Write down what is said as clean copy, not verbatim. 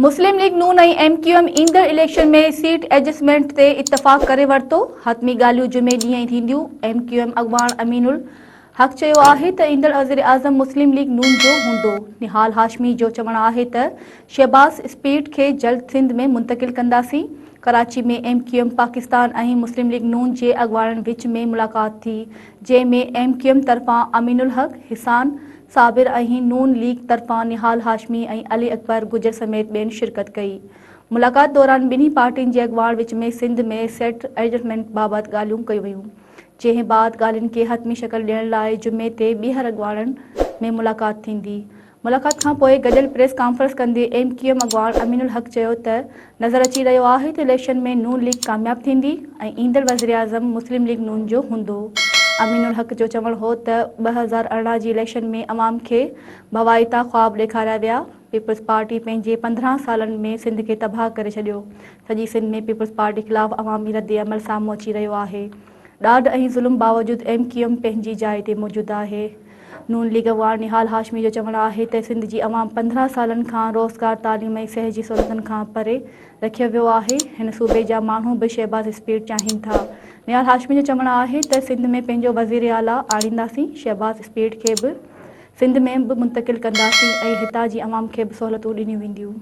مسلم league نون ۽ M Q M ايندڙ election ۾ set adjustment تي اتفاق ڪري ورتو، حتمي ڳالهيون جمعي ڏينهن ئي ٿينديون، ايم ڪيو ايم اڳواڻ امين الحق چيو آهي ته ايندڙ وزيراعظم مسلم ليگ نون جو هوندو. نهال هاشمي جو چوڻ آهي ته شهباز اسپيڊ کي جلد سنڌ ۾ منتقل ڪنداسين. Karachi ۾ M Q M Pakistan ۽ Muslim League Noon جي اڳواڻن وچ ۾ ملاقات ٿي، جنهن ۾ ايم ڪيو ايم طرفان امين الحق، حسان صابر ۽ نون ليگ طرفان نهال هاشمي ۽ علي اڪبر گجر سميت ٻين شرڪت ڪئي. ملاقات دوران ٻنهي پارٽين جي اڳواڻ وچ ۾ سنڌ ۾ سيٽ ايڊجسٽمينٽ بابت ڳالهيون ڪيون ويون، جنهن بعد ڳالهين کي حتمي شڪل ڏيڻ لاء جمعي تي ٻيهر اڳواڻن ۾ ملاقات ٿيندي. ملاقات کانپوء گڏيل پريس ڪانفرنس ڪندي ايم ڪيو ايم اڳواڻ امين الحق چيو ته نظر اچي رهيو آهي ته اليڪشن ۾ نون ليگ ڪامياب ٿيندي ۽ ايندڙ وزيراعظم مسلم ليگ نون جو هوندو. امين الحق جو چوڻ هو ته 2018 جي اليڪشن ۾ عوام کي ڀوائتا خواب ڏيکاريا ويا، پيپلز پارٽي پنهنجي 15 سالن ۾ سنڌ کي تباهه ڪري ڇڏيو، سڄي سنڌ ۾ پيپلز پارٽي خلاف عوامي ردعمل سامهون اچي رهيو آهي. ڏاڍ ۽ ظلم باوجود ايم ڪيو ايم پنهنجي جاء تي موجود آهي. نون ليگ اڳواڻ نهال هاشمي جو چوڻ آهي ته سنڌ جي عوام 15 سالن کان روزگار، تعليم ۽ صحت جي سهولتن کان پري رکيو ويو آهي، هن صوبي جا ماڻهو به شهباز اسپيڊ چاهين ٿا. نهال هاشمي جو چوڻ آهي ته سنڌ ۾ پنهنجو وزيراعليٰ آڻينداسين، شهباز اسپيڊ کي به سنڌ ۾ به منتقل ڪنداسين ۽ هتان جي عوام کي به سهولتون ڏنيون وينديون.